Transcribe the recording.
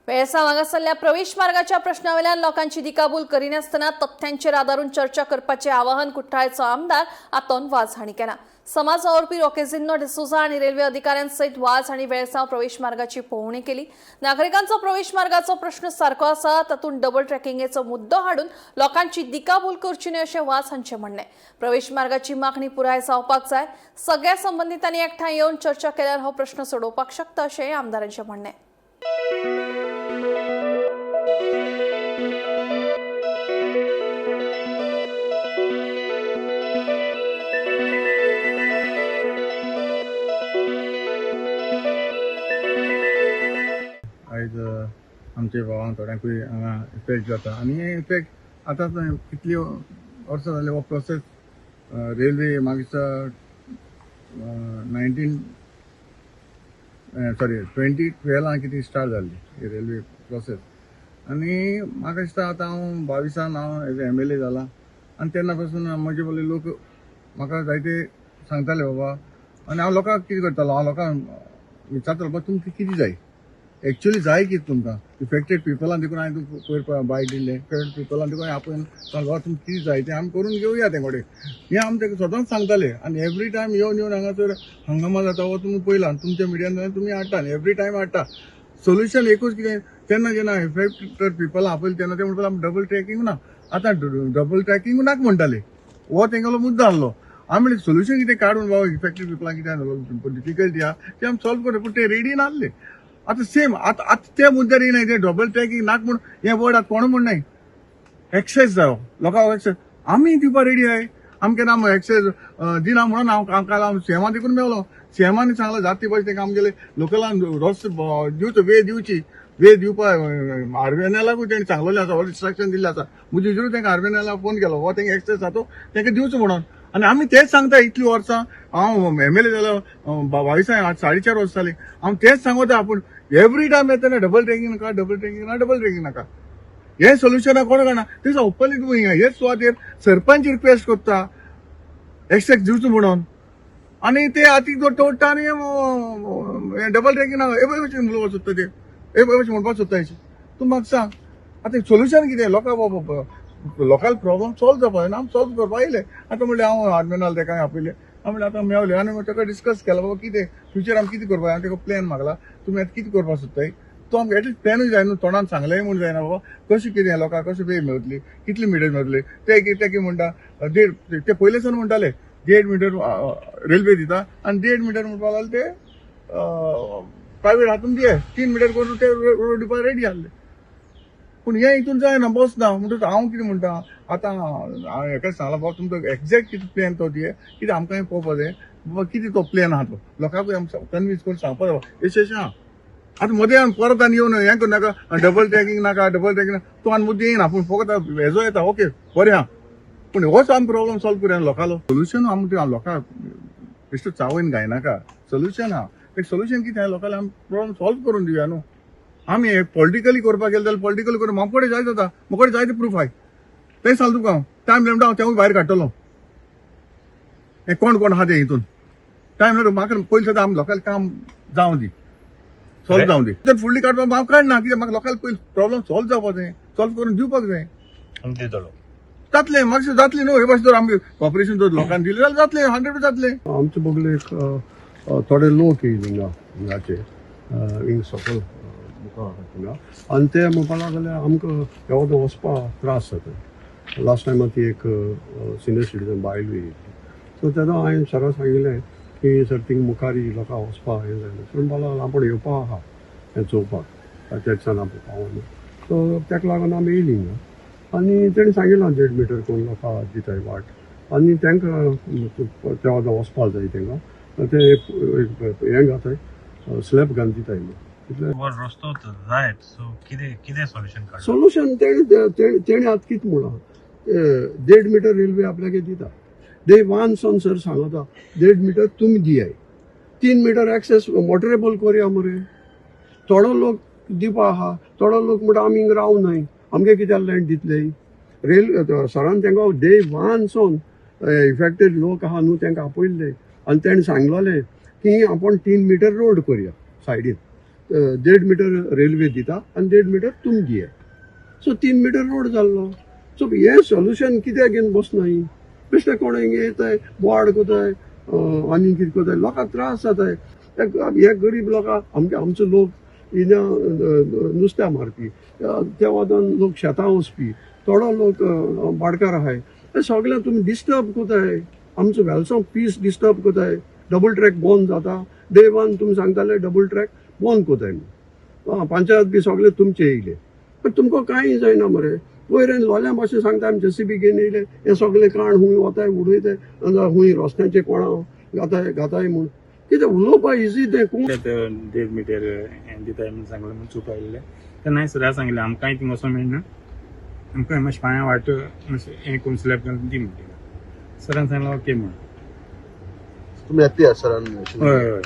वेळसांव हांगासरल्या प्रवेश मार्गाच्या प्रश्नावेल्यान लोकांची दिकाभूल करिनासतना तथ्यांचेर आदारून चर्चा करपाचें आवाहन कुठ्ठाळेचो आमदार आतोन वाझ हांणी केलां. समाज वावुरपी रॉकेझिन्हो डिसोझा आनी रेल्वे अधिकाऱ्यांसयत वाझ हांणी वेळसांव प्रवेश मार्गाची पळोवणी केली. नागरिकांचो प्रवेश मार्गाचो प्रश्न सारको आसा, तातूंत डबल ट्रॅकिंगेचो मुद्दो हाडून लोकांची दिकाभूल करची न्हय अशें वाझ हांचें म्हणणें. प्रवेश मार्गाची मागणी पुराय जावपाक जाय. सगळ्या संबंदितांनी एकठांय येवन चर्चा केल्यार हो प्रश्न सोडोवपाक शकता अशेंय आमदारांचें म्हणणें. आयज आमच्या गांवांत थोड्यांकूय हांगा इफेक्ट जाता आनी हे इफेक्ट आतां कितली वर्सां जाली हो प्रोसेस रेल्वे मागीर 2012 कितें स्टार्ट जाल्ली ही रेल्वे प्रोसेस. आनी म्हाका दिसता आतां हांव 22 हांव एज एमएलए जाला आनी तेन्ना पासून म्हजे पयलीं लोक म्हाका जायते सांगताले बाबा. आनी हांव लोकांक कितें करतालो, हांव लोकांक विचारतालो बाबा तुमकां कितें जाय, एक्चुअली जाय कितें तुमकां. इफेक्टेड पिपलान देखून हांवें तुमकां पयर बायट दिल्लें. इफेक्टेड पिपलान देखून हांवें आपवन सांगलें बाबा तुमकां कितें जाय तें आमी करून घेवया तें कडेन. हें आमी ताका सदांच सांगताले आनी एवरी टायम येवन येवन हांगासर हंगामा जाता हो तुमी पळयला, तुमच्या मिडियान तुमी हाडटा आनी एवरी टायम हाडटा. सोल्युशन एकूच कितें, तेन्ना जेन्ना इफेक्टेड पिपल आपयले तेन्ना ते म्हणपाक डबल ट्रॅकिंग ना, आतां डबल ट्रॅकिंग नाका म्हणटाले, हो तेंगेलो मुद्दो आहलो. आमी सोल्युशन कितें काडून बाबा इफेक्टेड पिपलांक कितें डिफिकल्टी आहा तें आमी सॉल्व करूं, पूण ते रेडी नासले. आतां सेम आतां आतां त्या मुद्द्यार येयना ते डबल ट्रॅकिंग नाका म्हूण हें वर्ड आतां कोण म्हण नाय. एक्सेस जायो लोकांक, एक्सेस आमी दिवपा रेडी आहाय. आमी केन्ना आमी एक्सेस दिना म्हणून हांव काल हांव सीएमा देखून मेवलो. सीएमानी सांगलां जात ती पळय तेंका आमगेले लोकलान रस्तो दिवचो, वे दिवची, वे दिवपा आरबीएनएलाकूय तेणी सांगलेलें आसा, ऑल इन्स्ट्रक्शन दिल्लें आसा. मुजेर तेंका आरबीएनएला फोन केलो, हो तेंका एक्सेस आहा तो तेंका दिवचो म्हणून. आनी आमी तेच सांगता इतलीं वर्सां हांव एमएलए जालो 22 4.5 वर्सां जालीं हांव तेच सांगता. पूण एवरी टायम येता डबल ट्रॅकिंग नाका, डबल ट्रॅकिंग ना, डबल ट्रॅकिंग नाका. हें सोल्युशन कोण काडना. तें ओपनली तुमी हेच सुवातेर सरपंच रिक्वेस्ट करता एक्सेस दिवचो म्हणून आनी ते हातीक तोडटा आनी डबल ट्रॅकिंग नाका हे भशेन उलोवपाक सोदता ते, हे भशेन म्हणपाक सोदता. तूं म्हाका सांग आतां सोल्युशन कितें? लोकां लोकल प्रॉब्लम सॉल्व जावपा जाय, आमी सॉल्व करपा येयले. आतां म्हणलें हांव आर्मिनाल तेका आपयलें, हांव म्हणलें आतां मेवलें आनी ताका डिस्कस केलां बाबा कितें फ्युचर आमी कितें करपा जाय. हांवें ताका प्लॅन मागला, तुमी आतां कितें करपाक सोदताय तो आमकां एटलीस्ट प्लॅनूय जाय न्हू, तोंडान सांगलेंय म्हूण जायना बाबा कशें कितें लोकांक कशें पे मेळटली, कितली मिटर मेळटली. ते कितें म्हणटा देड, ते पयले सावन म्हणटाले 1.5 मिटर रेल्वे दिता आनी 1.5 मिटर म्हणपाक लागले ते प्रायवेट हातून दिये 3 मिटर करून ते रोड दिवपाक रेडी आहले. पूण हें हितून जायना, बस ना. म्हणटकच हांव कितें म्हणटा आतां हांवें हेका सांगलां बाबा तुमचो एक्झॅक्ट कितें प्लॅन तो दिये, कितें आमकां हें पळोवपा जाय बाबा कितें तो प्लॅन आहा तो लोकांकूय आमकां कन्विन्स करून सांगपा जाय अशें अशें आहा. आतां मदें आमी परत आनी येवन हें करूं नाका, डबल ट्रॅकिंग नाका, डबल ट्रॅकिंग तो आनी मुद्दे येयना, पूण फकत हेजो येता ओके बरें आहा. पूण होच आमी प्रॉब्लम सॉल्व करूया लोकांलो. सोल्युशन आमी लोकांक बेश्टो चावयन घायनाका, सोल्युशन आहा. एक सोल्युशन कितें आहा लोकांक आमी प्रॉब्लम सॉल्व करून दिवया न्हू. आमी पॉलिटिकली करपाक गेले जाल्यार पॉलिटिकली करून म्हाका कडेन जाय जाता, म्हाका कडेन जायते प्रूफ आहाय तें सांगता तुका. हांव टायम मेळटा हांव तेवूय भायर काडटलो. हें कोण कोण आहा तें हितून टायम मेळटा म्हाका पयलीं सदां आमी लोकांक काम जावं दी, सॉल्व जावं दी, तर फुडली काडपाक हांव काडना कित्याक म्हाका लोकांक पयलीं प्रॉब्लम सॉल्व जावपाक जाय, सॉल्व करून दिवपाक जाय. जातलें मातशें जातलें न्हू हे भाशेन जर आमी कॉपरेशन जर लोकांक दिलें जाल्यार जातलें, 100 जातलें. आमचे बगले एक थोडे लोक येयले हिंगा, हिंगाचे हिंग सकयल मुखार हिंगा, आनी ते म्हणपाक लागले आमकां ह्या वता वचपाक त्रास जाता. लास्ट टायमा ती एक सिनियर सिटीजन बायलूय येयल्ली, सो तेन्ना हांवें सराक सांगिल्लें की सर थिंग मुखार लोकांक वचपाक हें जायना. सर म्हणपाक लागलो आपूण येवपा आहा हें चोवपाक, त्या दिसान आपूण पावना. सो ताका लागून आमी येयली हिंगा आनी तेणें सांगिल्लें 1.5 मिटर करून लोकांक दिताय वाट आनी तांकां त्या वता वचपाक जाय, तांकां ते हें घाताय स्लॅब घालून दिताय. रस्तो जायत सो कितें कितें सोल्युशन काडलां? सोल्युशन तेणें आतां कितें म्हणलां, 1.5 मिटर रेल्वे आपल्याक दिता. दे वान सन सर सांगता 1.5 मिटर तुमी दियाय, 3 मिटर एक्सेस मोटरेबल करया मरे. थोडो लोक दिवपा आहा, थोडो लोक म्हणटा आमी हिंगा रावूं न्हय, आमगे कित्याक लँड दितले. रेल सरान तांकां डे वान सन इफेक्टेड लोक आहा न्हू तांकां आपयल्ले आनी तेणें सांगलेलें की आपूण 3 मिटर रोड करया सायडीन. देड मिटर रेल्वे दिता आनी देड मिटर तुमी दिये. सो 3 मिटर रोड जाल्लो. सो हें सोल्युशन कित्याक घेवन बसना? बेश्टे कोण हिंगा येताय, बोवाळ कोताय आनी कितें कोताय, लोकांक त्रास जाताय. हे गरीब लोकांक, आमचे आमचो लोक हिंगा नुस्त्या मारपी, त्या वादान लोक शेतां वचपी, थोडो लोक भाटकार आहाय. हे सगळे तुमी डिस्टर्ब कोताय. आमचो वेलसांव पीस डिस्टर्ब कोताय. डबल ट्रॅक बंद जाता डे वन. तुमी सांगताले डबल ट्रॅक बंद कोताय म्हूण. पंचायत बी सगळे तुमचे येयले, पण तुमकां कांय जायना मरे. पयर लोल्यां भाशेन सांगता, आमी जेसीबी घेवन येयले, हे सगळे काण हुंय वताय उडयताय आनी हुंय रस्त्यांचे कोणा घाताय घाताय म्हूण. कितें उलोवपा इजी तें कोण ते 1.5 मिटर हें दिताय म्हूण सांगलें म्हूण चुप आयिल्लें. तेन्ना सदां सांगलें, आमकांय थिंग वचों मेळना, आमकां मातशें पांयां वाट मातशें हें करून स्लॅब घालून दी म्हणटा. सरान सांगलें ओके म्हूण. तुम्ही हॅप्पी आसा सरान? हय हय.